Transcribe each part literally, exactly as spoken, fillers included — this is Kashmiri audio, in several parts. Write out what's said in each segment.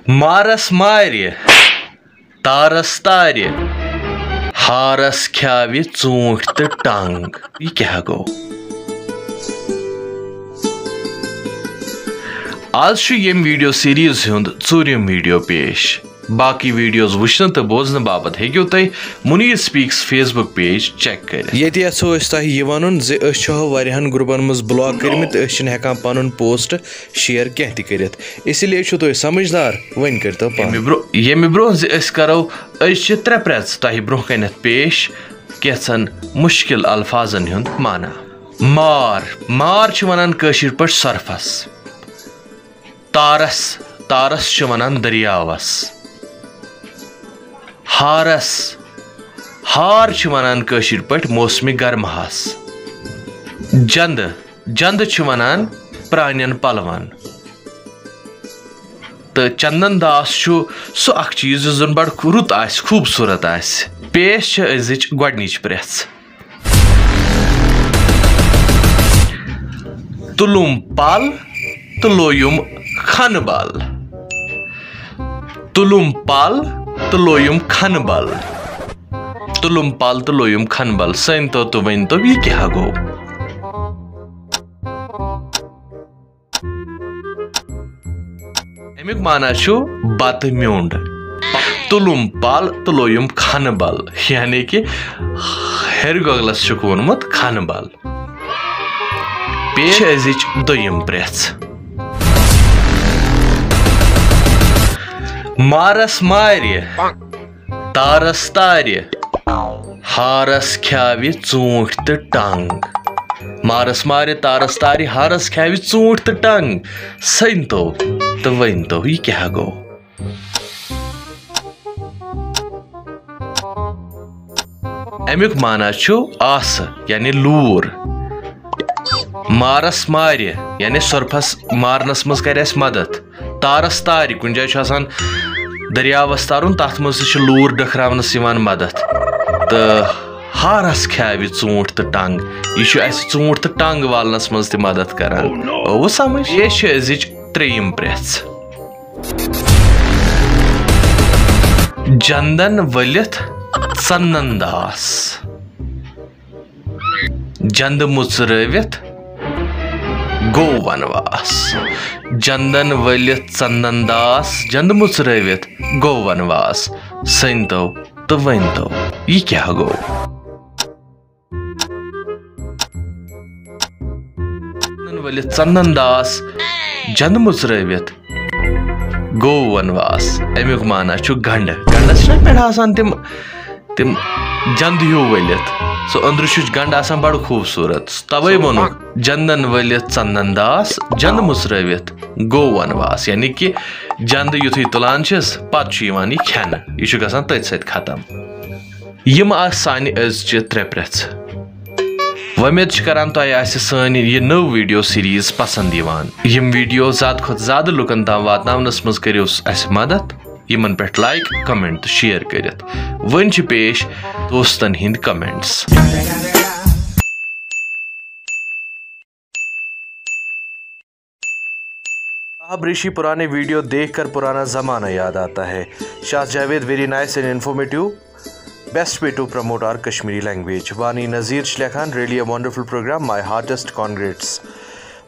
مارس مارِ، تارس تارِ، ہارس کھیاوِ ژوٗنٛٹھۍ تہٕ ٹنگ۔ یہِ کیٛاہ گوٚو؟ آز چھُ ییٚمہِ ویڈیو سیریز ہُنٛد ژوٗرِم ویڈیو پیش۔ باقی ویڈیوز وٕچھنہٕ تہٕ بوزنہٕ باپتھ ہیٚکِو تُہۍ منیٖر سپیکس Facebook page check کٔرِتھ۔ ییٚتہِ یژھو أسۍ تۄہہِ یہِ ونُن زِ أسۍ چھِ واریاہن گروپن منٛز بلاک کٔرمٕتۍ تہٕ أسۍ چھِنہٕ ہٮ۪کان پنُن پوسٹ شیئر کینٛہہ تہِ کٔرِتھ۔ اسی لیے چھِو تُہۍ سمجھدار، وۄنۍ کٔرۍتو پانہٕ۔ ییٚمہِ برٛونٛہہ، ییٚمہِ برٛونٛہہ زِ أسۍ کرو أزچہِ ترٛےٚ پرٛٮ۪ژٕ تۄہہِ برٛونٛہہ کنٮ۪تھ پیش کینٛژن مُشکِل الفاظن ہُنٛد معنی۔ مار، مار چھِ ونان کٲشِر پٲٹھۍ سۄرفس۔ تارس، تارس چھِ ونان دٔریاوس۔ ہارس، ہار چھِ ونان کٲشِر پٲٹھۍ موسمِ گرماہس۔ جندٕ، جندٕ چھِ ونان پرٛانٮ۪ن پلون۔ تہٕ چندن داس چھُ سُہ اکھ چیٖز یُس زن بڑٕ رُت آسہِ، خوٗبصوٗرت آسہِ۔ پیش چھِ أزِچ گۄڈٕنِچ پرٛٮ۪ژھ۔ تُلُم پل تہٕ لویُم کھنہٕ بل۔ تُلُم پل تہٕ لویُم کھنہٕ بل۔ تُلُم پل تہٕ لویُم کھنہٕ بل۔ سٔنۍ تو تہٕ ؤنۍ تو، یہِ کیٛاہ گوٚو؟ اَمیُک معنی چھُ بتہٕ میوٚنٛڈ۔ تُلُم پل تہٕ لویُم کھنہٕ بل، یعنی کہِ ہیٚرِ گۄگلس چھُکھ ووٚنمُت کھنہٕ بل۔ پیش چھِ أزِچ دوٚیِم پرٛٮ۪ژھ۔ مارس مارِ، تارس تارِ، ہارس کھیاوِ ژوٗنٛٹھۍ تہٕ ٹنگ۔ مارس مارِ، تارس تارِ، ہارس کھیاوِ ژوٗنٛٹھۍ تہٕ ٹنگ۔ سٔنۍ تو تہٕ ؤنۍ تو، یہِ کیٛاہ گوٚو؟ اَمیُک معنی چھُ آسہٕ، یعنی لوٗر۔ مارس مارِ، یعنی سۄرفس مارنس منٛز کرِ اَسہِ مدد۔ تارس تارِ، کُنہِ جایہِ چھُ آسان دٔریاوس ترُن، تتھ منٛز تہِ چھِ لوٗر ڈٔکھراونس یِوان مدد۔ تہٕ ہارس کھیاوِ ژوٗنٛٹھۍ تہٕ ٹنگ، یہِ چھُ اَسہِ ژوٗنٛٹھۍ تہٕ ٹنگ والنس منٛز تہِ مدد کران۔ Oh no! آوٕ سمجھ؟ یہِ چھِ أزِچ ترٛیٚیِم پرٛٮ۪ژھ۔ جندن ؤلِتھ ژندن داس، جندٕ مُژرٲوِتھ گوٚو ونواس۔ جندن ؤلِتھ ژندن داس، جندٕ مُژرٲوِتھ گوٚو ونواس۔ سٔنۍ تو تہٕ ؤنۍ تو، یہِ کیٛاہ گوٚو؟ ژندن ؤلِتھ ژندن داس، جندٕ مُژرٲوِتھ گوٚو ونواس۔ اَمیُک معنی چھُ گنڈٕ۔ گنڈس چھِنہ پٮ۪ٹھٕ آسان تِم، تِم جندٕ ہیوٗ ؤلِتھ۔ سُہ أنٛدرٕ چھُ گنڈٕ آسان بڑٕ خوٗبصوٗرت۔ توے ووٚنُکھ، جندن ؤلِتھ ژندن داس، جندٕ مُژرٲوِتھ گوٚو ونواس۔ یعنی کہِ جندٕ یُتھُے تُلان چھِس، پتہٕ چھُ یِوان یہِ کھٮ۪نہٕ۔ یہِ چھُ گژھان تٔتھۍ سۭتۍ ختم۔ یِم آسہٕ سانہِ أزچہِ ترٛےٚ پرٛٮ۪ژھٕ۔ وۄمید چھِ کران تۄہہِ آسہِ سٲنۍ یہِ نٔو ویڈیو سیریز پسند یِوان۔ یِم ویڈیو زیادٕ کھۄتہٕ زیادٕ لُکن تام واتناونس منٛز کٔرِو اَسہِ مدد، یِمن پٮ۪ٹھ لائک، کمنٹ تہٕ شیئر کٔرِتھ۔ وۄنۍ چھِ پیش دوستن ہٕنٛدۍ کمنٹس۔ صاحب ریشی، پرانے ویڈیو دیکھ کر پرانا زمانہ یاد آتا ہے۔ Shah Javed, very nice and informative, best way to promote our Kashmiri language. Wani Nazir چھِ لیکھان، really a wonderful program, my heartiest congrats.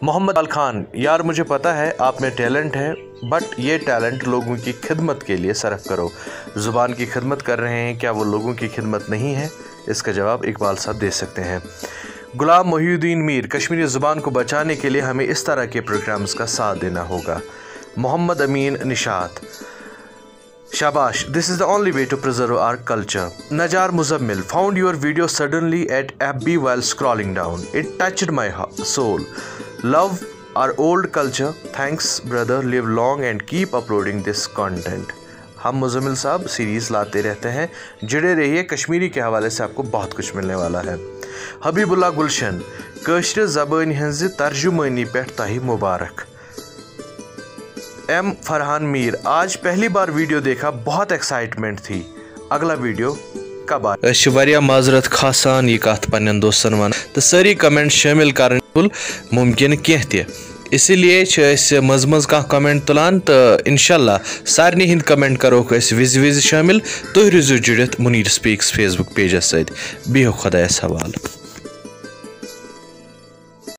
Mohammad عال خان، یار مجھے پتا ہے آپ میں ٹیلنٹ ہے، بٹ یہ ٹیلنٹ لوگوں کی خدمت کے لیے صرف کرو۔ زبان کی خدمت کر رہے ہیں، کیا وہ لوگوں کی خدمت نہیں ہے؟ اس کا جواب اقبال صاحب دے سکتے ہیں۔ غلام محی الدین میر، کشمیری زبان کو بچانے کے لیے ہمیں اس طرح کے پروگرامز کا ساتھ دینا ہوگا۔ محمد امین نشاط، شاباش، this is the only way to preserve our culture. Najar Muzammil, found your video suddenly at F B while scrolling down. It touched my soul. Love our old culture. Thanks brother, live long and keep uploading this content. ہم مزمل صاحب سیریز لاتے رہتے ہیں، جڑے رہیے، کشمیری کے حوالے سے آپ کو بہت کچھ ملنے والا ہے۔ حبیب اللہ گلشن، کٲشرِ زبٲنۍ ہٕنٛزِ ترجمٲنی پٮ۪ٹھ تۄہہِ مبارک۔ ایم فرحان میر، آج پہلی بار ویڈیو دیکھا، بہت ایکسائٹمنٹ تھی، اگلا ویڈیو کب آئے؟ أسۍ چھِ واریاہ معذرت خواہ سان یہِ کتھ پننٮ۪ن دوستن ونان تہٕ سٲری کمنٹ شٲمِل کرٕنۍ بِلکُل مُمکِن کینٛہہ تہِ۔ اسی لیے چھِ أسۍ منٛزٕ منٛزٕ کانٛہہ comment تُلان، تہٕ انشاءاللہ سارنٕے ہِنٛدۍ comment کَروکھ أسۍ وِزِ وِزِ شٲمِل۔ تُہۍ روٗزِو جُڑِتھ مُنیٖر speaks Facebook pageس سۭتۍ۔ بِہِو خۄدایَس حوالہٕ۔